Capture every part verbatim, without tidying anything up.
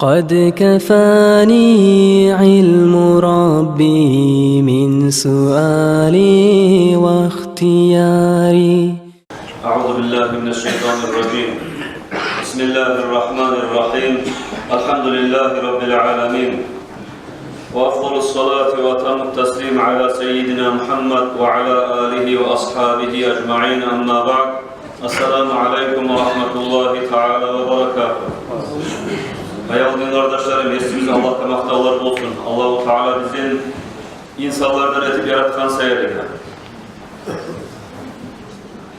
قد كفاني علم ربي من سؤالي واختياري. أعوذ بالله من الشيطان الرجيم. بسم الله الرحمن الرحيم. الحمد لله رب العالمين. وأفضل الصلاة وأتم التسليم على سيدنا محمد وعلى آله وأصحابه أجمعين. أما بعد. السلام عليكم ورحمة الله تعالى وبركاته. Аявлу дин къардашларым, Есибиз Аллагьгъа макътавлар болсун. Аллагьу Таала бизин инсанлардан этип яратгъан саялы.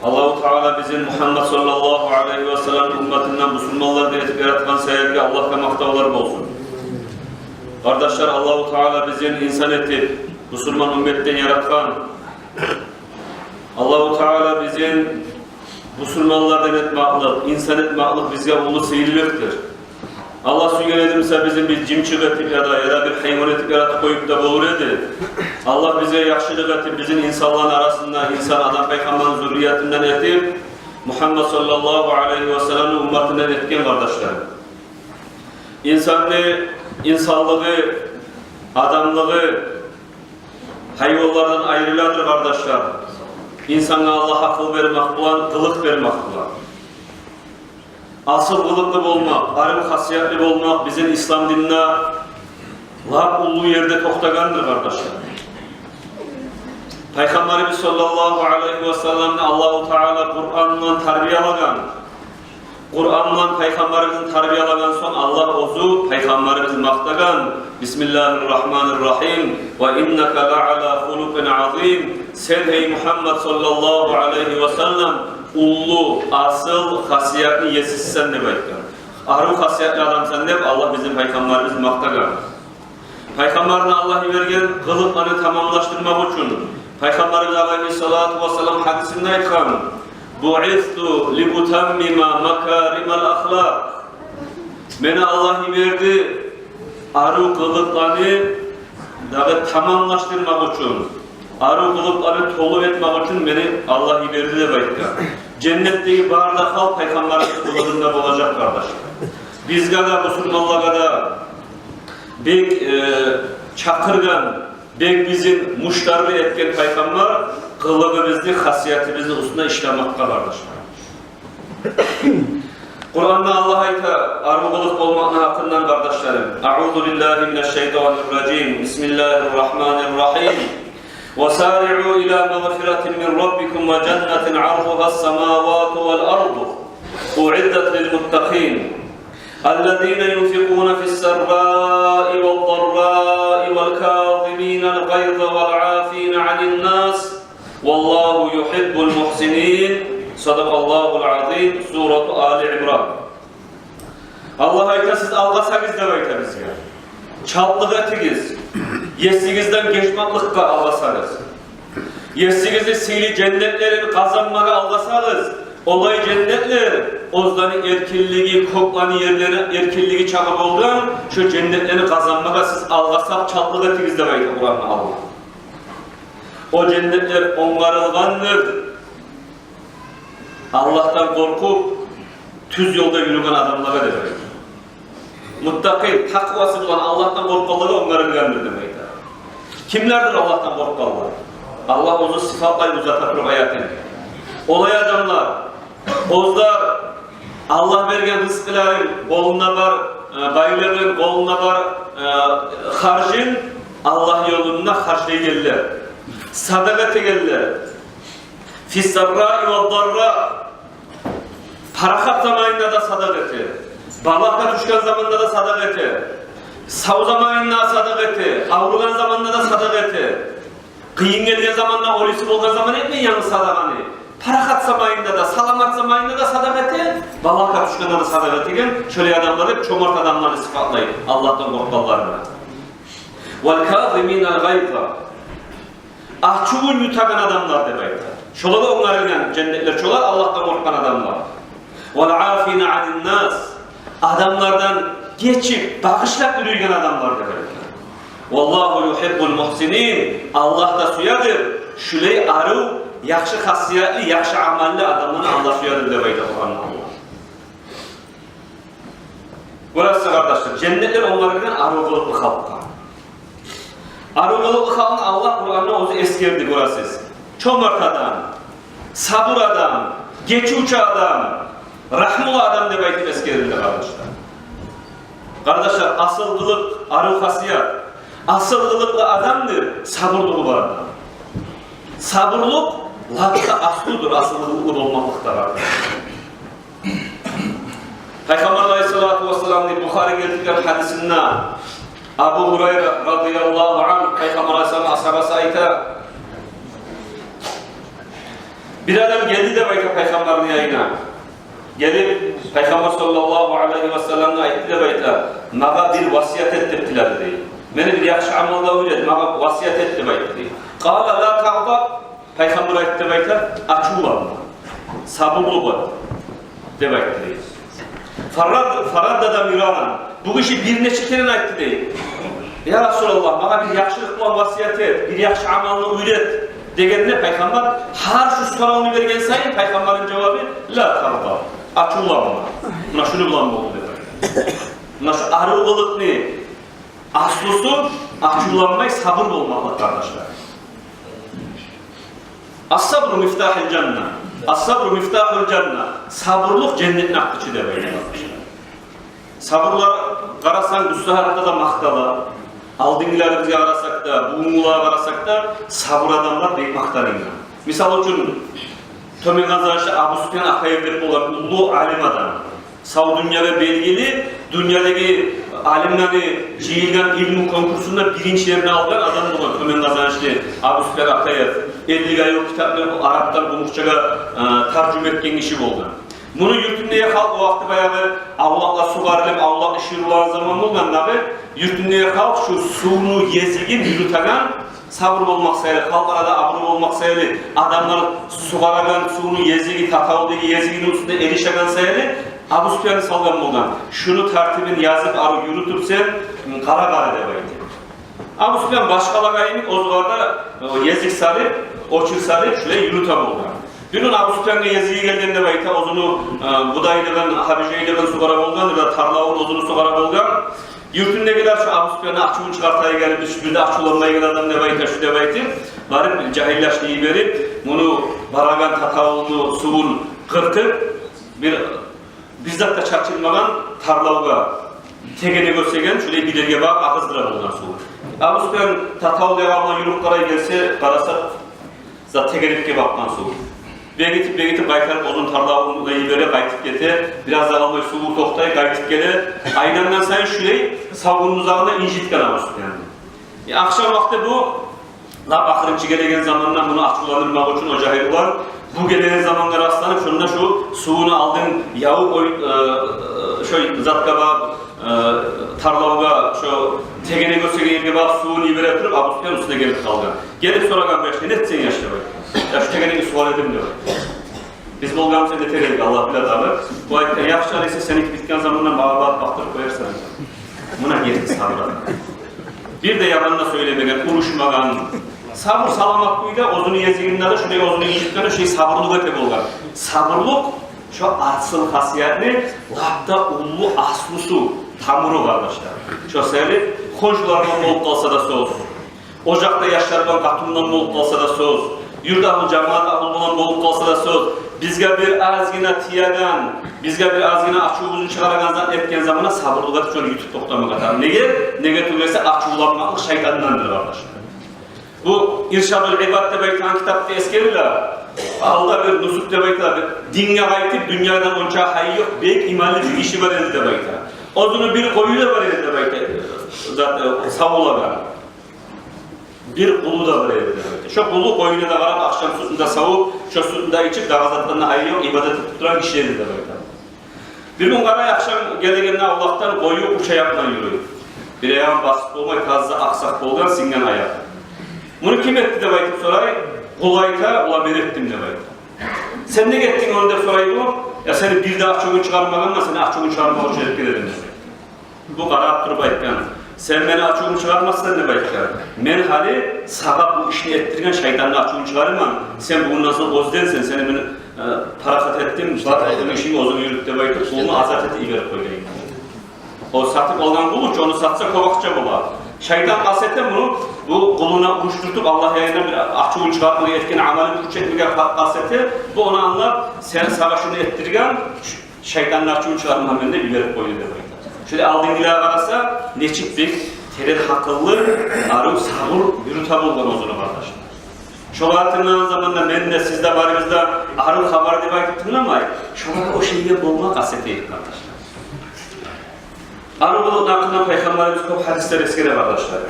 Аллагьу Таала бизин Мухаммад саллаллагьу алайгьи ва саллам умматындан бусурманлардан этип яратгъан саялы Аллагьгъа макътавлар болсун. Къардашлар, Аллагьу Таала бизин инсан этип, бусурман умматдан яратгъан. Аллагьу Таала бизин бусурманлардан этмакълыкъ, инсан этмакълыкъ бизге уллу сыйлылыкъдыр. Аллагь сюйген эди буса, бизин бир жымчыкъ этип яда, яда бир гьайван этип яратып къоюп да болур эди. Аллагь бизге яхшылыкъ этип, бизин инсанланы арасында инсан, Адам пайхаммарны зурриятындан этип, Мухаммад саллаллагьу алайгьи ва салламны умматындан этген, къардашлар. Инсанны инсанлыгъы, адамлыгъы гьайванлардан айрыладыр, къардашлар. Инсангъа Аллагь акъыл бермек булан, къылыкъ бермек булан. Асыл къылыкълы болмакъ, арив хасиятлы болмакъ бизин ислам динде лап уллу ерде токътагъандыр, къардашлар. Пайхаммарыбыз саллаллагьу алайгьи ва салламны Аллагьу Таала Къуран булан тарбиялагъан. Къуран булан пайхаммарыбызны тарбиялагъан сонг, Аллагь оьзю пайхаммарыбызны макътагъан. Бисмиллагьир рагьманир рагьим. Ва иннака ла ала хулукъин азим. Сен, гьей Мухаммад саллаллагьу алайгьи ва саллам, уллу, асыл хасиятны есисисен деп айтгъан. Арив хасиятлы адамсан деп Аллагь бизин пайхаммарыбызны макътагъан. Пайхаммарны Аллагь йиберген къылыкъланы тамамлашдырмакъ учун. Пайхаммарыбыз алайгьиссалату вассалам гьадисинде айтгъан: «Буъисту ли утаммима макаримал ахлакъ». Мени Аллагь йиберди арив къылыкъланы дагъы тамамлашдырмакъ учун, арив къылыкъланы толу этмек учун мени Аллагь йиберди деп айтгъан. Женнетдеги бары да халкъ пайхаммарыбызны къылыгъында болажакъ, къардашлар. Бизге де, бусурманлагъа да бек, э, чакъыргъан, бек бизин муштарлы этген пайхаммар къылыгъыбызны, хасиятыбызны уьстюне ишлемекге, къардашлар. Къуранда Аллагь айта арив къылыкъ болмакъны гьакъындан, къардашларым. Аузу биллагьи минаш шайтанир ражим. Бисмиллагьир рагьманир рагьим. Ва сариъу ила магъфиратин мин раббикум ва жаннатин арзугьас самавату вал арду уъиддат лил муттакъин. الذين ينفقون في السراء والضراء والكاظمين الغيظ والعافين عن الناس والله يحب المحسنين. صدق الله العظيم. Сурату Али Имран. Аллагь айта, сиз алгъасагъыз деп айта бизге. Чалтлыкъ этигиз. Есигизден гечмекликге алгъасагъыз. Есигизни сыйлы женнетлерин къазанмагъа алгъасагъыз. Олай женнетлер, оьзлени эркинлиги, кёклени, ерлени эркинлиги чакъы болгъан, шо женнетлени къазанмагъа сиз алгъасап, чалтлыкъ этигиз деп айта Къуранда Аллагь. О женнетлер онгарылгъандыр Аллагьдан къоркъуп, тюз ёлда юрюген адамлагъа деп айта. Муттакъин, такъвасы булан Аллагьдан къоркъгъанлагъа онгарылгъандыр деп айта. Кимлердир Аллагьдан къоркъгъанлар? Аллагь оьзю сыфатлай узата туруп аятын. Олай адамлар, оьзлер Аллагь берген рызкъыларын, къолунда бар, э, байлыгъын, къолунда бар, э, харжын Аллагь ёлунда харжлайгъанлар, садагъа этегенлер. Фиссарраи ва дарра. Парахат заманында да садагъа эте. Балагьгъа тюшген заманда да садагъа эте. Сав заманында садагъа эте. Авругъан заманда да садагъа эте. Къыйын гелген заманда, оьлюсю болгъан заман этмей янгыз садагъаны. Парахат заманында да, саламат заманында да садагъа эте. Балагьгъа тюшгенде де садагъа этеген. Шолай адамлар деп чомарт адамланы сыфатлай, Аллагьдан къоркъгъанланы. Вал казиминал гъайза. Ачувун ютагъан адамлар деп айта. Шолагъа онгарылгъан женнетлер, шолар Аллагьдан къоркъгъан адамлар. Вал афина анин нас. Адамлардан гечип, багъышлап юрюйген адамлар деп айта. Валлагьу юхиббул мухсинин. Аллагь да сюедир шулай арив, яхшы хасиятлы, яхшы амаллы адамланы Аллагь сюедир деп айта Къуранда Аллагь. Гёресиз, къардашлар, женнетлер онгарылгъан арив къылыкълы халкъгъа. Арив къылыкълы халкъны Аллагь Къуранда оьзю эсгерди, гёресиз. Чомарт адам, сабур адам, гечивчю адам, рагьмулу адам деп айтып эсгерилди, къардашлар. Къардашлар, асил къылыкъ, арив хасият, асил къылыкълы адамдыр сабурлугъу бар адам. Сабурлукъ лап да аслудур асил къылыкълы болмакълыкъда, къардашлар. Пайхаммар алайгьиссалату вассаламны Бухари гелтирген гьадисинде Абу Гьурайра радияллагьу ангь, Пайхаммар алайгьиссалам асгьабасы, айта: бир адам гелди деп айта Пайхаммарны янына. Гелип, Пайхаммар саллаллагьу алайгьи вассаламгъа айтды деп айта: «Магъа бир васият эт», — деп тиледи дей. «Мени бир яхшы амалгъа уьйрет, магъа васият эт», — деп айтды дей. «Къала ла тагъдаб». Пайхаммар айтды деп айта: «Ачувланма, сабурлу бол», — деп айтды дей. Фарад-, фараддада мираран. Бу гиши бир нече керен айтды дей: «Я Расулаллагь, магъа бир яхшылыкъ булан васият эт, бир яхшы амалны уьйрет», — дегенде, Пайхаммар гьар шу соравну берген сайын Пайхаммарны жавабы: «Ла тагъдаб, ачувланма. Муна шуну булан болду», — деп айтды. Муна шу арив къылыкъны аслусу ачувланмай, сабур болмакълыкъ, къардашлар. Ас-сабру мифтахул жанна. Ас-сабру мифтахул жанна. Сабурлукъ женнетни ачгъычы деп айта, къардашлар. Сабурлар, къарасанг, бу сагьатда да макътала. Алдынгъыларыбызгъа къарасакъ да, бугюнгюлеге къарасакъ да, сабур адамлар бек макъталына. Мисал учун, Тёбен Къазанышлы Абусупиян Акаев деп болгъан уллу алим адам. Сав дюньягъа белгили, дюньядагъы алимлени жыйылгъан илму конкурсунда биринчи ерни алгъан адам болгъан Тёбен Къазанышлы Абусупиян Акаев. Эллиге ювукъ китапны арапдан къумукъчагъа, э, таржума этген гиши болгъан. Муну юртундагъы халкъ, о вакъти баягъы авлакълар сугъарылып, авлакъ иши юрюлеген заман болгъан дагъы, юртундагъы халкъ шу сувну езигин юрютеген, сабур болмакъ саялы, халкъ арада абурлу болмакъ саялы, адамлар сугъарагъан сувну езиги, татавулдагъы езигини уьстюне эришеген саялы, Абусупиянны салгъан болгъан. Шуну тартибин язып, арив юрютюп сен, м, къара гьали деп айтып. Абусупиян башгъалагъа йимик оьзю де, э, език салып, очур салып, шулай юрюте болгъан. Бир гюн Абусупиянгъа езиги гелген деп айта, оьзюню, э, будайлыгъын, гьабижайлыгъын сугъара болгъан, я да тарлавун оьзюню сугъара болгъан. Юртундагъылар шу Абусупиянны ачувун чыгъартайгъан, бир де ачувланмайгъан адам деп айта, шу деп айтып, барып жагьиллени йиберип, муну барагъан татавулну сувун къыркъып, бир бир зат да чачылмагъан тарлавгъа, тегенек оьсеген, шулай бир ерге багъып агъыздыра болгъан сувну. Абусупиян татавул ягъа булан юрюп къарай гелсе, къараса, зат тегенекге батгъан сув. Бегитип, бегитип, къайтарып оьзюню тарлавуна йибере, къайтып гете. Бираз да къалмай суву токътай, къайтып геле. Айлангъан сайын шулай савгъунну узагъына инжитген Абусупиянны. Э, ахшам вакъти бу лап ахырынчы гелеген заманда муну ачувландырмакъ учун о жагьил улан, бу гелеген замангъа расланып, шонда шу сувуну алдын явуп, ой, э, э, шо затгъа багъып, э, тарлавгъа, шо тегенек оьсеген ерге багъып сувун йибере туруп, Абусупиян уьстюне гелип къалгъан. Гелип сорагъан: «Яш, не этесен, яш?» — деп айтып. «Яш, тегенекни сугъар эдим», — деп айтып. «Биз болгъанбыз, сен этер эдинг, Аллагь биле дагъы. Бу айтгъан: яхшы, алайса, сеники битген заманда магъа багъып бакъдырып къоярсан». Муна герти сабур адам. Бир де яман да сёйлемеген, урушмагъан. Сабур-саламат кюйде оьзюню езигинде де, шулай оьзюню инжитгенде, шулай сабурлукъ эте болгъан. Сабурлукъ — шо асил хасиятны лап да уллу аслусу, тамуру, къардашлар. Шо саялы хоншулар булан болуп къалса да сёз, ожакъда яшлар булан, къатын булан болуп къалса да сёз, юрт агьлю, жамаат агьлю булан болуп къалса да сёз, бизге бир азгъына тиеген, бизге бир азгъына ачувубузну чыгъарагъан зат этген заманда сабурлукъ этип, шону ютуп токътамакъ тарыкъ. Неге? Неге тюгюл эсе, ачувланмакълыкъ шайтандан, къардашлар. Бу «Иршадул ибад» деп айтагъан китапда эсгериле. Алда бир Нусук деп айта, бир динге къайтып, дюньядан онча гьайы ёкъ, бек иманлы бир гиши бар эди деп айта. Оьзюню бир къою да бар эди деп айта. Зат, э, савулагъан. Бир къулу да бар эди деп айта. Шо къулу къоюна да къарап, ахшам сютюн де савуп, шо сютюн де ичип, дагъы затдан да гьайы ёкъ, ибадат этип турагъан гиши эди деп айта. Бир гюн къарай, ахшам гелегенде авлакъдан къою уьч аякъ булан юрюй. Бир аягъын басып болмай, таза акъсакъ болгъан, сынгъан аякъ. «Муну ким этди?» — деп айтып сорай. Къул айта: «Ула, мен этдим», — деп айта. «Сен неге этдинг ону?» — деп сорай бу. «Я, сени бир де ачувунгну чыгъармагъанман, сени ачувунгну чыгъармакъ учун этген эдим», — деп айта. Бу къарап туруп айтгъан: «Сен мени ачувумну чыгъармассан, — деп айтгъан, — мен гьали сагъа бу ишни этдирген шайтанны ачувун чыгъарман. Сен бугюнден сонг оьзденсен, сени мен, э, парахат этдим, бар оьзюню ишинг, оьзюнг юрют», — деп айтып, къулну азат этип йиберип къойгъан. О сатып алгъан къулу чу, ону сатса, кёп акъча бола. Шайтан къаст эте муну, бу къулуна урушдуртуп, Аллагь янына бир ачувун чыгъартмагъа, этген амалын пуч этмеге къа-, къаст эте. Бу ону англап, сен, сагъа шуну этдирген, ш-, шайтанны ачувун чыгъармагъа мен деп йиберип къойду деп айта. Шолай алдынгылагъа къараса, нечик бек терен гьакъыллы, арив, сабур юрюте болгъан оьзюню, къардашлар. Шолар тынглагъан заманда мен де, сиз де, барыбыз да арив хабар деп айтып тынгламай, шолагъа ошайгъан болма къаст этейик, къардашлар. Арив къылыкъны гьакъында Пайхаммарыбыз кёп гьадислер эсгере, къардашлар.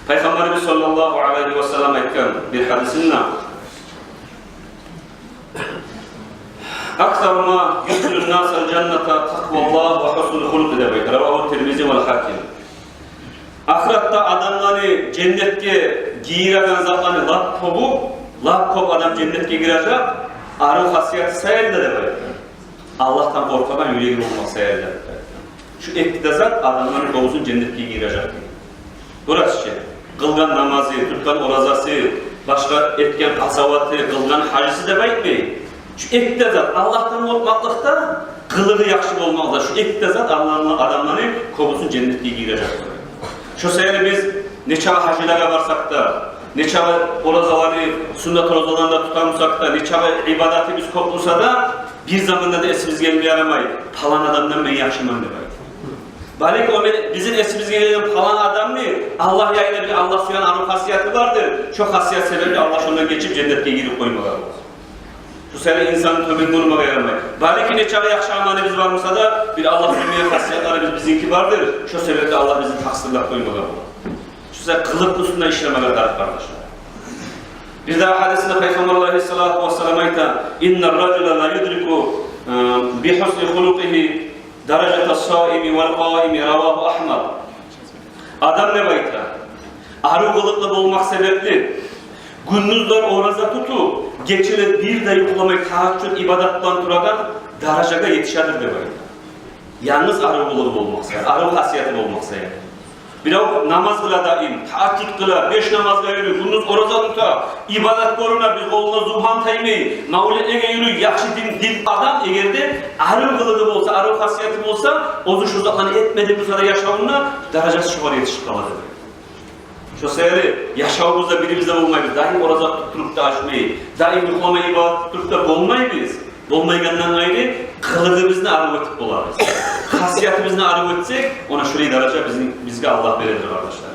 Пайхаммарыбыз саллаллагьу алайгьи ва саллам айтгъан бир гьадисинде: «Аксару ма юдхилун-насал жанната такъваллагь ва гьуснул хулукъ», — деп айта. Равагьу Тирмизи вал Гьаким. Ахыратда адамланы женнетге гийиреген затланы лап кёбю, лап кёп адам женнетге гирежек арив хасияты саялы деп айта. Аллагьдан къоркъагъан юреги болмакъ саялы. Шу эки де зат адамланы кёбюсюн женнетге гийирежек. Гёресиз чи, къылгъан намазы, тутгъан оразасы, башгъа этген къазаваты, къылгъан гьажысы деп айтмай. Шу эки де зат, Аллагьдан къоркъмакълыкъ да, къылыгъы яхшы болмакъ да, шу эки де зат адамланы, адамланы кёбюсюн женнетге гийирежек. Шо саялы биз нечакъы гьажилагъа барсакъ да, нечакъы оразаланы, суннат оразаланы да тутамсакъ да, нечакъы ибадатыбыз кёп болса да, бир заманда да эсибизге гелме ярамай: «Палан адамдан мен яхшыман», — деп айтып. Балики, о мен, бизин эсибизге гелген палан адамны Аллагь янында бир Аллагь сюеген арив хасияты бардыр. Шо хасият себепли Аллагь шондан гечип, женнетге гийирип къоймагъа бола. Шо саялы инсанны тёбен гёрмеге ярамай. Балики, нечакъы яхшы амалыбыз бар буса да, бир Аллагь сюймейген хасиятларыбыз бизинки бардыр. Шо себепли Аллагь бизин такъсырлап къоймагъа бола. Шо саялы къылыкъ уьстюнде ишлемеге тарыкъ, къардашлар. Бир дагъы гьадисинде Пайхаммар алайгьиссалату вассалам айта: «Инна ражула ла юдрику, э, би гьусни хулукъигьи даражатас-саими вал къаими». Равагьу Агьмад. Адам, деп айта, арив къылыкълы болмакъ себепли гюндюзлер ораза тутуп, гечелер бир де юхламай, тагьажжуд ибадат булан турагъан даражагъа етишедир, деп айта. Янгыз арив къылыгъы болмакъ саялы, арив хасияты болмакъ саялы. Бирев намаз къыла даим, тагьажжуд къыла, беш намазгъа юрюй, гюндюз ораза тута, ибадат гёрюне, бир къолуна зувгьан таймай, мавлетлеге юрюй, яхшы дин, дин адам, эгер де арив къылыгъы болса, арив хасияты болса, оьзю шо затланы этмеди буса да яшавунда, даражасы шогъар етишип къала, деп. Шо саялы яшавубузда бирибиз де болмайбыз даим ораза тутуп туруп да ачмай, даим юхламай ибадат тутуп туруп да болмайбыз. Болмайгъандан къайры, къылыгъыбызны арив этип болабыз. Хасиятыбызны арив этсек, она шулай даража бизин, бизге Аллагь бередир, къардашлар.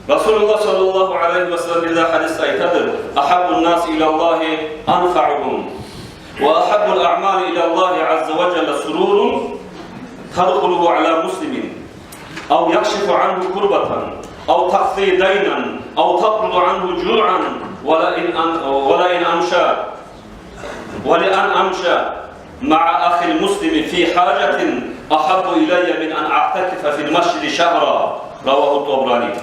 Расулуллагь саллаллагьу алайгьи ва саллам бир дагъы гьадисде айтадыр: «Агьаббун-наси илаллагьи анфаъугьум». «Ва агьаббул аъмали илаллагьи азза ва жалла сурурун тадхулугьу ала муслимин, ав якшифу ангьу курбатан, ав такъди дайнан, ав такъруду ангьу жуъан, ва ла ин ан-, ва ла ин амша, ва ла ан амша маъа ахил муслими фи гьажатин агьаббу илайя мин ан аътакифа фил масжиди шагьра». Равагьу Табарани.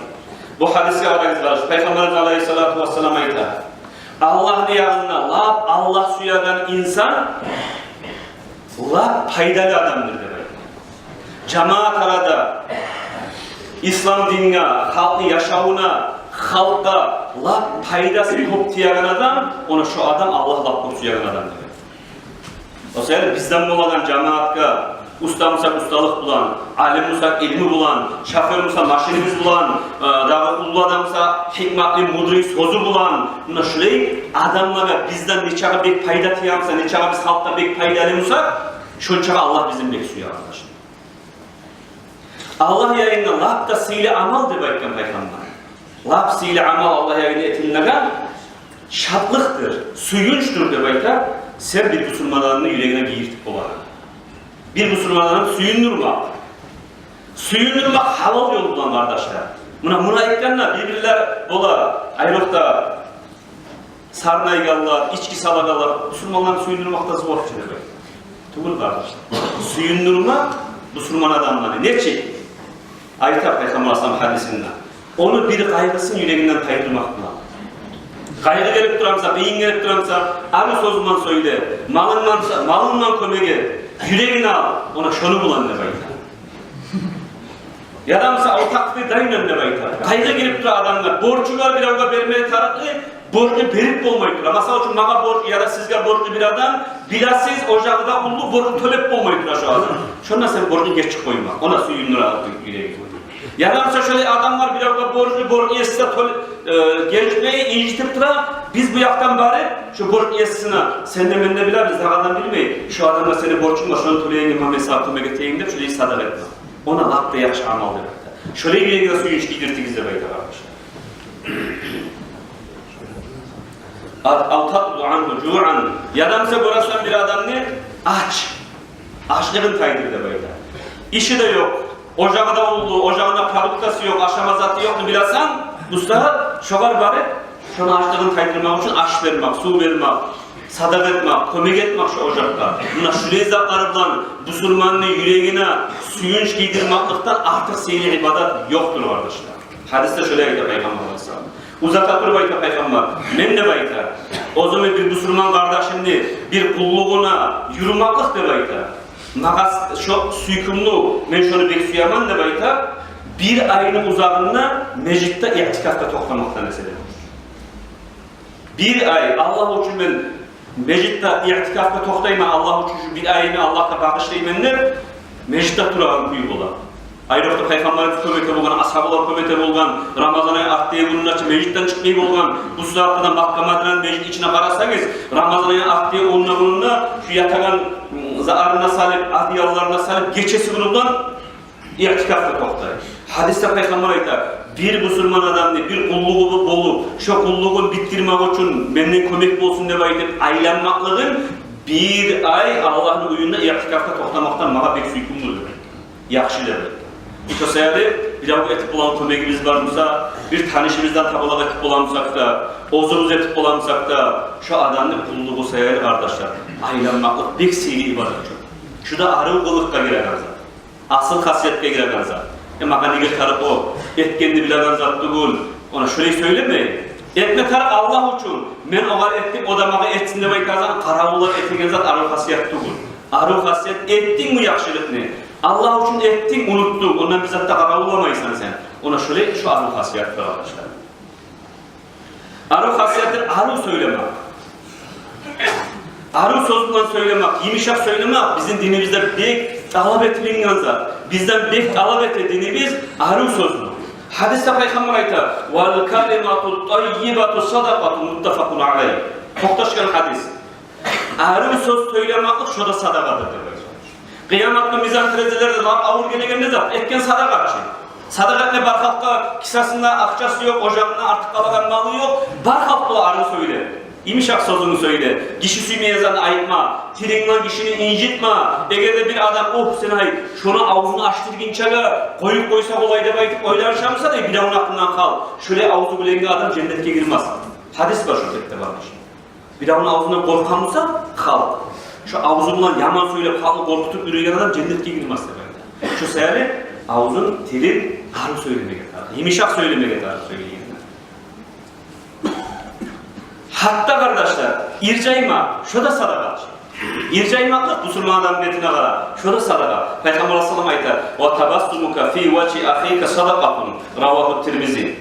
Бу гьадисге къарагъыз, къардашлар. Пайхаммарыбыз алайгьиссалату вассалам айта: Аллагьны янында лап Аллагь сюеген инсан лап пайдалы адамдыр, деп айта. Жамаат арада, ислам динге, халкъны яшавуна, халкъгъа лап пайдасы кёп тиеген адам, она шо адам Аллагь лап кёп сюеген адамдыр. О саялы бизден болагъан жамаатгъа, уста бусакъ усталыкъ булан, алим бусакъ илму булан, шофёр буса машинибиз булан, э, дагъы уллу адам буса гьикматлы, мудрый сёзю булан, муна шулай адамлагъа бизден нечакъы бек пайда тие буса, нечакъы биз халкъгъа бек пайдалы бусакъ, шончакъы Аллагь бизин бек сюе, къардашлар. Аллагь янында лап да сыйлы амал, деп айтгъан Пайхаммар, лап сыйлы амал Аллагь янында этилинеген шатлыкъдыр, сююнчдюр, деп айта, сен бир бусурман адамны юрегине гийиртип болагъан. Бир бусурман адамны сююндюрмек. Сююндюрмек гьалал ёл булан, къардашлар. Муна, муна айтгъанда, бир-бирлер бола, айрокъда сарнайгъанлар, ички салагъанлар, бусурманланы сююндюрмек де зувап чы, деп айта. Тюгюл, къардашлар. Сююндюрмек бусурман адамланы нечик? Айта Пайхаммар алайгьиссалам гьадисинде: ону бир къайгъысын юрегинден тайдырмакъ булан. Къайгъы гелип тура буса, къыйын гелип тура буса, аны сёзюнден сёйле, малынгдан буса, малынгдан кёмек эт, юрегин ал, она шону булан, деп айта. Яда буса, ав такъди дайнан, деп айта. Къайгъы гелип тура адамгъа, борчу бар, биревге бермеге тарыкълы, Борчну берип болмай тура. Масала учун, магъа борч яда сизге борчлу бир адам, билесиз, ожагъы да уллу, борчну тёлеп болмай тура шо адам. Шонда сен борчну гечип къойма. Она сююндюр юрегин. Яда буса шолай адамлар, биревге борчлу, борчну еси де тёл-, э, гечмей, инжитип тура. Биз бу якъдан барып, шо борчну есине, сен де, мен де билебиз, дагъы адам билмей, шо адамгъа сени борчунг бар, шону тёлегенге мен сагъа кёмек этейим деп, шолай садагъа этме. Она лап да яхшы амал деп айта. Шолай юрегине сююнч гийдиртигиз деп айта, къардашлар. Ав татруду ангьу жуъан. Яда буса гёресен бир адамны ач, ачлыгъын тайдыр деп айта. Иши де ёкъ, ожагъы да уллу, ожагъында продуктасы ёкъ, ашама заты ёкъну билесен, буса шогъар барып, шону ачлыгъын тайдырмакъ учун аш бермек, сув бермек, садагъа этмек, кёмек этмек шо ожакъгъа. Муна шулай затлар булан бусурманны юрегине сююнч гийдирмекликден артыкъ сыйлы ибадат ёкъдур, къардашлар. Гьадисде шолай айта Пайхаммар алайгьиссалам. Узата туруп айта Пайхаммар: «Мен, — деп айта, — оьзюмню бир бусурман къардашымны бир къуллугъуна юрюмеклик, — деп айта, — магъа шо сюйкюмлю, мен шону бек сюемен, — деп айта, — бир айны узагъында межитде иътикафгъа токътамакъдан эсе, — деп. — Бир ай Аллагь учун мен межитде иътикафгъа токътайман, Аллагь учун шу бир айымны Аллагьгъа багъышлайман», — деп, межитде турагъан кюй бола. Айрокъда Пайхаммарыбыз кёп эте болгъан, асгьабалар кёп эте болгъан, Рамазан айны артдагъы гюнюнде чи межитден чыкъмай болгъан, бу сагьатда да Макка, Мадинаны межит ичине къарасагъыз, Рамазан айны артдагъы онда гюнюнде шу ятагъан, м, затларына салып, одеялларына салып, гечеси-гюню булан иътикафда токътай. Гьадисде Пайхаммар айта: «Бир бусурман адамны бир къуллугъу болуп, шо къуллугъун битдирмек учун менден кёмек болсун деп айтып айланмакълыгъын бир ай Аллагьны уьюнде иътикафда токътамакъдан магъа бек сюйкюмлю», — деп айта. «Яхшы», — деп айта. Шо саялы биревге этип болагъан кёмегибиз бар буса, бир танышыбыздан табалакъ этип болагъан бусакъ да, оьзюбюз этип болагъан бусакъ да, шо адамны къуллугъу саялы, къардашлар, айланмакълыкъ бек сыйлы ибадат чы. Шу да арив къылыкъгъа гиреген зат. Асыл хасиятгъа гиреген зат. «Э, магъа неге тарыкъ о? Этгенни билеген зат тюгюл. Она шулай сёйлемей. Этме тарыкъ Аллагь учун. Мен огъар этдим, о да магъа этсин», — деп айтагъан, къаравуллап этеген зат арив хасият тюгюл. Арив хасият — этдинг бу яхшылыкъны, Аллагь учун этдинг, унутдунг, ондан бир зат да къаравулламайсан сен. Она шулай, шу арив хасият, къардашлар. Арив хасиятдыр арив сёйлемек. Арив сёз булан сёйлемек, йымышакъ сёйлемек бизин динибизде бек талап этилинген зат. Бизден бек талап эте динибиз арив сёзню. Гьадисде Пайхаммар айта: «Вал калимату таййибату садакъату», муттафакъун алайгь. Токъташгъан гьадис. Арив сёз сёйлемеклик, шо да садагъадыр деп айта. Къыямат гюн мизан терезелерде лап авур гелеген не зат? Этген садагъа чы. Садагъа этме бар халкъгъа, кисасында акъчасы ёкъ, ожагъында артыкъ къалагъан малы ёкъ, бар халкъ бола арив сёйле. Йымышакъ сёзюнгню сёйле. Гиши сюймейген затны айтма, тилинг булан гишини инжитме. Эгер де бир адам: «Оьх, сен, ай, шону авзун ачдыргъынчагъа къоюп къойса болай», — деп айтып ойланыша буса да, биревню акъылындан къал. Шолай авзу булангъы адам женнетге гирмес. Гьадис бар шо гьакъда, бар. Биревню авзундан къоркъа буса халкъ, шо авзу булан яман сёйлеп, халкъны къоркъутуп юрюйген адам женнетге гирмес деп айта. Шо саялы авзун, тилин арив сёйлемеге тарыкъ, йымышакъ сёйлемеге тарыкъ сёйлейгенде. Гьатта, къардашлар, иржайма, шо да садагъа. Иржаймакълыкъ, бусурман адамны бетине къара, шо да садагъа. Пайхаммар алайгьиссалам айта: «Ва табассумука фи важгьи ахика садакъатун». Равагьу Тирмизи.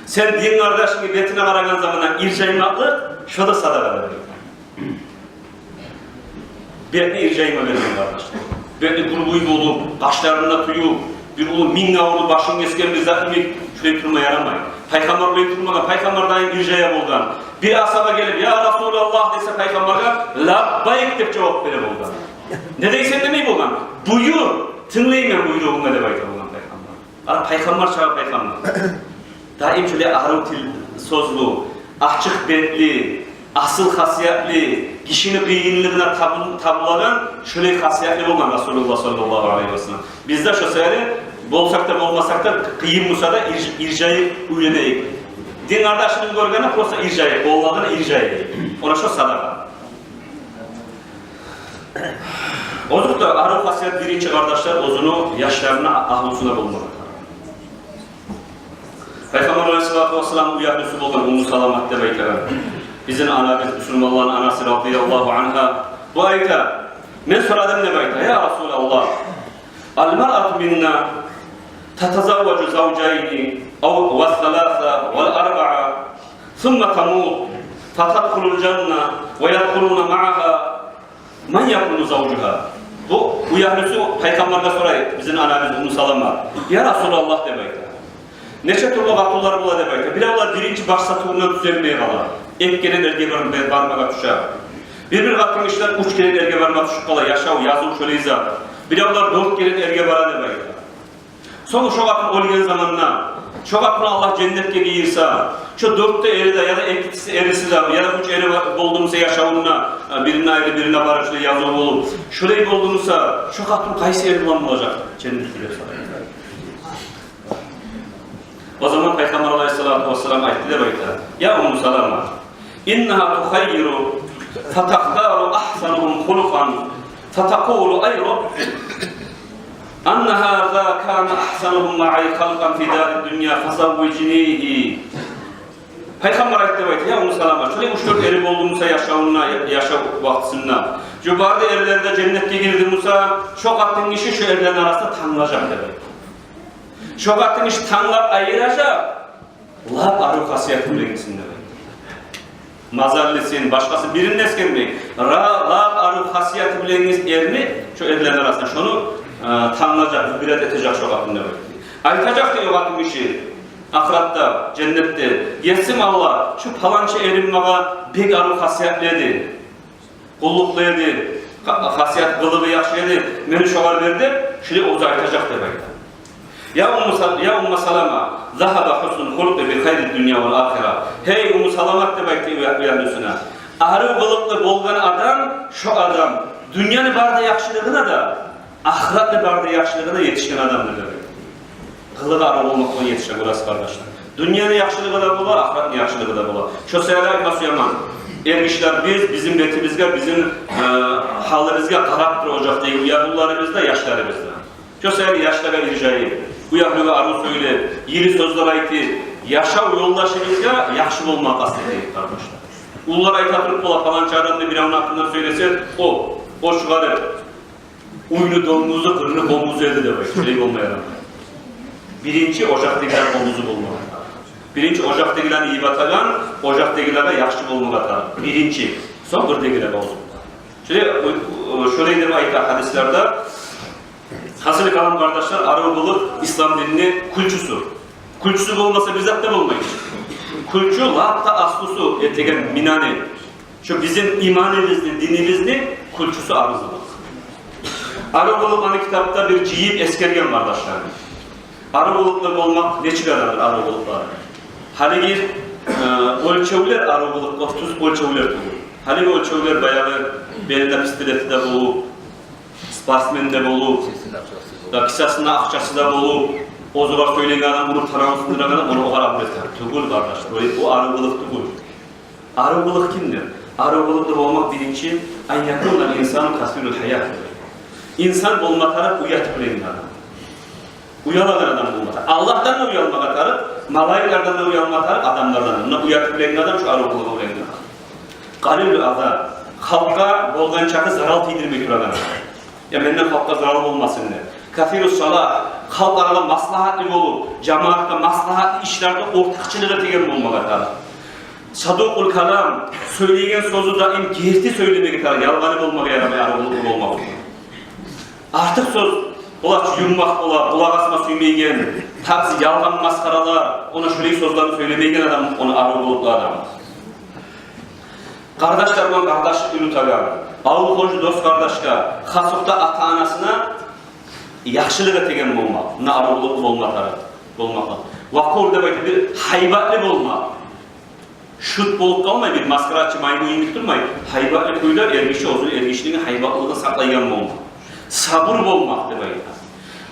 Сен дин къардашынгны бетине къарагъан заманда иржаймакълыкъ, шо да садагъа, деди. Бетни иржайма берген, къардаш. Бетни гюрбюй болуп, къашларын да тююп, бир уллу минг авурлу башын гесген бир зат йимик, шулай турма ярамай. Пайхаммар булай турмагъан, Пайхаммар дайым иржая болгъан. Бир асгьаба гелип: «Я Расулаллагь», — десе, Пайхаммаргъа «Лаббайк» деп жавап бере болгъан. «Не дейсен?» — демей болгъан. «Буюр, тынглайман буйругъунга», — деп айта болгъан Пайхаммар. Ана Пайхаммар чакъы Пайхаммар. Дайым шолай арив тил сёзлю, ачыкъ бетли, асыл хасиятлы, гишини къыйынлыгъына табул-, табулагъан, шолай хасиятлы болгъан Расулуллагь саллаллагьу алайгьи ва саллам. Биз де шо саялы, болсакъ да, болмасакъ да, къыйын буса да ирж-, иржайып уьйренейик. Дин къардашыбызны гёргенде просто иржайып, болмагъанда иржайып. Она шо садагъа. Озокъда, арив хасият биринчи, къардашлар, оьзюню яшларына, агьлюсюне болмагъа тарыкъ. Пайхаммар алайгьиссалату вассаламны уьягьлюсю болгъан Умму Саламат деп айтагъан, бизин анабыз, бусурманланы анасы, радияллагьу ангьа. Бу айта: «Мен сорадым, — деп айта, — я Расулаллагь, ал-маръату минна татазавважу завжайни ав ва саласа вал арбаа». ثم تموت فتدخل الجنة ويدخلون معها من يكون زوجها. Бу уьягьлюсю пайхаммаргъа сорай, бизин анабыз Умму Салама: «Я Расулаллагь, — деп айта, — нече тюрлю къатынлар бола, — деп айта, — биревлер биринчи баш сатывундан тюзелмей къала, эки керен эрге бар-, бармагъа тюше. Бир-бир къатынгишилер уьч керен эрге барма тюшюп къала, яшав, языв шолай зат. Биревлер дёрт керен эрге бара», — деп айта. Сонг шо къатын оьлген заманда, шо къатынны Аллагь женнетге гийирсе, шо дёрт де эри де, яда эки эриси де, яда уьч эри бар болдумуса яшавунда, бирине айры, бирине барып, шолай языв болуп, шолай болдумуса, шо къатын къайсы эр булан болажакъ женнетде деп сорай. О заман Пайхаммар алайгьиссалату вассалам айтды деп айта: «Я Умму Салама, إنها تخير فتختار أحسنهم خلقا فتقول: أي رب، أن هذا كان أحسنهم معي خلقا في دار الدنيا فزوجنيه». Пайхаммар айтды деп айта: «Я Умму Салама, шолай уьч-дёрт эри болдумуса яшавунда, я-, яшав вакътисинде, шо бары да эрлер де женнетге гирдимуса, шо къатынгиши шо эрлени арасында танглажакъ», — деп айта. «Шо къатынгиши танглап айыражакъ лап арив хасияты булангиси, — деп айта. — Мазаллысын, башгъасын, бирин де эсгермей, ра-, лап арив хасияты булангиси эрни шо эрлени арасында, шону, э, танглажакъ, выбирать этежек шо къатын», — деп айта. Айтажакъ дей о къатынгиши ахыратда, женнетде: «Есим Аллагь, шо паланча эрим магъа бек арив хасиятлы эди, къуллукълу эди, ха-, хасият, къылыгъы яхшы эди, мени шогъар бер», — деп, шолай оьзю айтажакъ деп айта. «يا أم سل-، يا أم سلمة، ذهب حسن الخلق بخير الدنيا والآخرة». «Гьей, Умму Саламат, — деп айтды уья-, уьягьлюсюне, — арив къылыкълы болгъан адам, шо адам дюньяны бары да яхшылыгъына да, ахыратны бары да яхшылыгъына етишген адамдыр», — деп айтды. Къылыгъы арив болмакъ булан етише, гёресиз, къардашлар. Дюньяны яхшылыгъы да бола, ахыратны яхшылыгъы да бола. Шо саялы айтма сюемен, эргишилер, биз бизин бетибизге, бизин, э, гьалыбызгъа къарап тура о якъдагъы уьягьлюлерибиз де, яшларыбыз да. Шо саялы яшлагъа иржайып, уьягьлюге арив сёйлеп, йылы сёзлер айтып, яшав ёлдашыбызгъа яхшы болмагъа къаст этейик, къардашлар. Уллулар айта туруп бола, паланча адамны, биревню гьакъындан сёйлесе, о, о чыгъарып, уьйню донгузу, къырны къомузу эди деп айта. Шолай болма ярамай. Биринчи ожакъдагъыланы къомузу болмагъа тарыкъ. Биринчи ожакъдагъыланы йыбатагъан, ожакъдагъылагъа яхшы болмагъа тарыкъ. Биринчи, сонг къырдагъылагъа болмагъа тарыкъ. Шолай, шолай деп айта гьадислерде. Гьасили калам, къардашлар, арив къылыкъ ислам динини кюлчюсю. Кюлчюсю болмаса, бир зат да болмай. Кюлчю лап да аслусу этеген минаны. Шо бизин иманыбызны, динибизни кюлчюсю арив къылыкъ. Арив къылыкъланы китапда бир жыйып эсгерген, къардашлар. Арив къылыкълы болмакъ нечик адамдыр, арив къылыкълары? Гьалиги, э, оьлчевлер арив къылыкъгъа тюз оьлчевлер тюгюл. Гьалиги оьлчевлер баягъы белинде пистолети де болуп, спортсмен де болуп, да кисасында акъчасы да болуп, оьзюгер сёйлеген адам, муну танавун сындырагъан адам, ону огъар арив этер. Тюгюл, къардашлар, о, о арив къылыкъ тюгюл. Арив къылыкъ кимдир? Арив къылыкълы болмакъ биринчи, أن يكون الإنسان كثير الحياء. Инсан болма тарыкъ уят билеген адам. Уялагъан адам болма тарыкъ. Аллагьдан да уялмагъа тарыкъ, малайиклерден де уялма тарыкъ, адамлардан да. Муна уят билеген адам, шу арив къылыкъ билеген адам. قليل الأذى. Халкъгъа болгъан чакъы зарал тийдирмей турагъан адам. Я менден халкъгъа зарал болмасын деп. كثير الصلاح. Халкъ арада маслагьатлы болуп, жамиятгъа маслагьатлы ишлерде ортакъчылыкъ этеген болмагъа тарыкъ. صدوق الكلام. Сёйлейген сёзю даим герти сёйлемеге тарыкъ, ялгъаны болмагъа ярамай, арив къылыкълы болмакъ учун. Артыкъ сёз, булай юммакъ бола, къулакъ асма сюймейген, тарс ялгъан масхаралар, она шолай сёзлени сёйлемейген адам, она арив къылыкълы адам. Къардашлар булан къардашлыкъ юрютеген, авул-хоншу, дос-къардашгъа, хасокъда ата-анасына яхшылыкъ этеген болмакъ, муна арив къылыкълы болма тарыкъ, болмакъ. وقور деп айтып, бир гьайбатлы болмакъ. Шут болуп къалмай, бир масхарачы, маймун йимик турмай, гьайбатлы кюйде эргиши оьзюню эргишилигин, гьайбатлыгъын сакълайгъан болмакъ. Сабур болмакъ деп айта.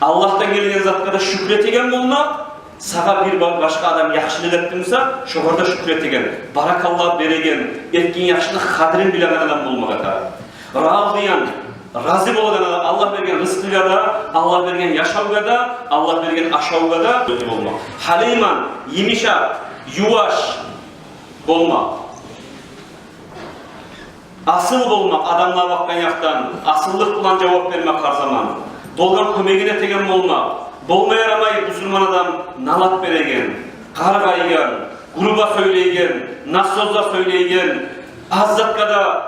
Аллагьдан гелген затгъа да шюкюр этеген болмакъ. Сагъа бир ба-, башгъа адам яхшылыкъ этди буса, шогъар да шюкюр этеген, баракалла береген, этген яхшылыкъны къадирин билеген адам болмагъа тарыкъ. راضيا, рази болагъан адам Аллагь берген рызкъыгъа да, Аллагь берген яшавгъа да, Аллагь берген ашавгъа да рази болмакъ. حليما, йымышакъ, юваш болмакъ. Асыл болмакъ, адамлагъа бакъгъан якъдан асыллыкъ булан жавап бермек гьар заман. Болгъан кёмегин этеген болмакъ. Болма ярамай бусурман адам налат береген, къаргъайгъан, Грубо сёйлейген, насёзлар сёйлейген, аз затгъа да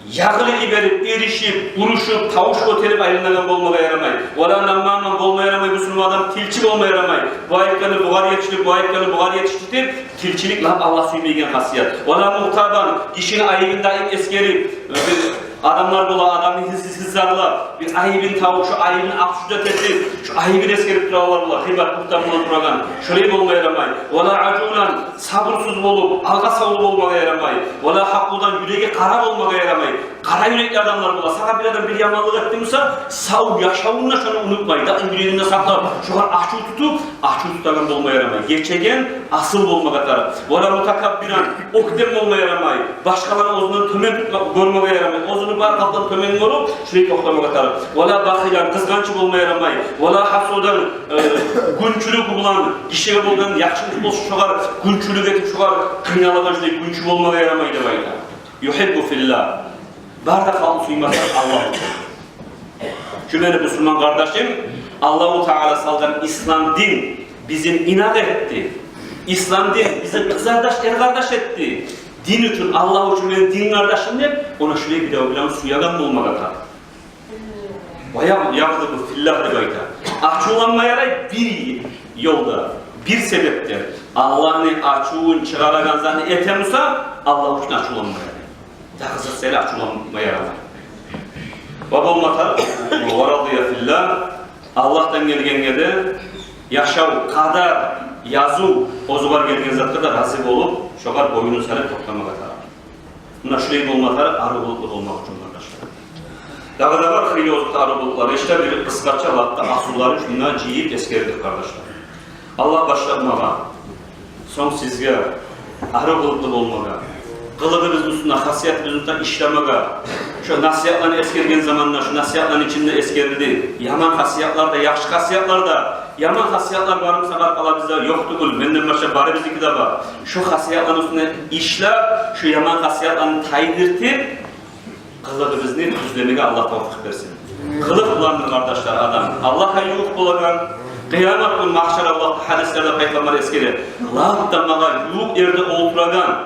ягъылып йиберип, эришип, урушуп, тавуш гётерип айланагъан болмагъа ярамай. Вала наммаман болма ярамай, бусурман адам тилчи болма ярамай. Бу айтгъаны бугъар етишдир, бу айтгъаны бугъар етишдир деп, тилчилик лап Аллагь сюймейген хасият. Вала мугътабан, гишини айыбын даим эсгерип, бир адамлар бола, адамны гьиз-, гьиз-, гьызарлап, бир айыбын табып, шо айыбын обсуждать этип, шо айыбын эсгерип туралар бола, гъыйбат, бугьтан булан турагъан. Шолай болма ярамай. Вала ажулан, сабурсуз болуп, алгъасавлу болмагъа ярамай. Вала гьакъудан, юреги къара болмагъа ярамай. Къара юрекли адамлар бола. Сагъа бир адам бир яманлыкъ этди буса, сав яшавунда шону унутмай, да юрегинде сакълап, шогъар ачув тутуп, ачув тутагъан болма ярамай. Гечеген, асил болмагъа тарыкъ. Вала мутакаббиран, оьктем болма ярамай. Башгъаланы оьзюнден тёбен тутма, гёрмеге ярамай. Оьзюню бар халкъдан тёбен гёрюп, шулай токътамагъа тарыкъ. Вала бахилан, къызгъанч болма ярамай. Вала гьасудан, э, гюнчюлюк булан, гишиге болгъан яхшылыкъ болса, шогъар гюнчюлюк этип, шогъар къыйналагъан, шулай гюнчю болмагъа ярамай деп айта. Юхиббу филлагь. Бары да халкъны сюймеге Аллагь учун. Шу мени бусурман къардашым, Аллагьу Таала салгъан ислам дин бизин инакъ этди. Ислам дин бизин къызардаш, эркъардаш этди. Дин учун, Аллагь учун мени дин къардашым деп, она шулай бирев-биревню сюеген болмагъа тарыкъ. Ва ягъ-, ягъдабу филлагь деп айта. Ачувланма ярай бир ёлда, бир себепден. Аллагьны ачувун чыгъарагъан затны этеми буса, Аллагь учун ачувланма ярай. Дагъы зат саялы ачувланма ярамай. Ва болма тарыкъ, ва радия филлагь, Аллагьдан гелгенге де, яшав, къадар, языв, оьзюгер гелген затгъа да рази болуп, шогъар боюнун салып токътамагъа тарыкъ. Муна шулай болма тарыкъ, арив къылыкълы болмакъ учун, къардашлар. Дагъы да бар хыйлы оьзюню арив къылыкълары. Иште бир къысгъача лап да асылларын шунда жыйып эсгердик, къардашлар. Аллагь башлап магъа, сонг сизге арив къылыкълы болмагъа, къылыгъыбызны уьстюнде, хасиятыбызны уьстюнде ишлемеге. Шо насигьатланы эсгерген заманда, шо насигьатланы ичинде эсгерилди яман хасиятлар да, яхшы хасиятлар да. Яман хасиятлар барыбызда бар, къала бизде ёкъ тюгюл, менден башлап барыбызныки де бар. Шо хасиятланы уьстюнде ишлеп, шо яман хасиятланы тайдыртып, къылыгъыбызны тюзлемеге Аллагь тавфикъ берсин. Къылыкъ буландыр, къардашлар, адам Аллагьгъа ювукъ болагъан. Къыямат гюн, магьшар, Аллагь, гьадислерде Пайхаммар эсгере: «Лап да магъа ювукъ ерде олтурагъан,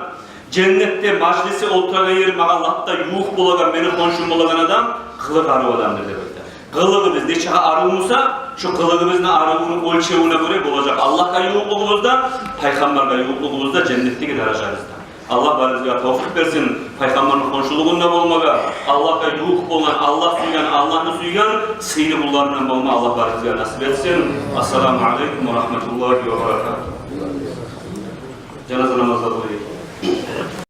женнетде мажлиси, олтурагъан ери магъа лап да ювукъ болагъан, мени хоншум болагъан адам къылыгъы арив адамдыр», — деп айта. Къылыгъыбыз нечакъы арив буса, шо къылыгъыбызны аривлюгюню оьлчевюне гёре болажакъ Аллагьгъа ювукълугъубуз да, Пайхаммаргъа ювукълугъубуз да, женнетдеги даражабыз да. Аллагь барыбызгъа тавфикъ берсин Пайхаммарны хоншулугъунда болмагъа, Аллагьгъа ювукъ болгъан, Аллагь сюйген, Аллагьны сюйген сыйлы къулларындан болма Аллагь барыбызгъа насип этсин. Ассаламу алейкум ва рагьматуллагьи ва баракатугь. Жаназа намазы да къылайыкъ.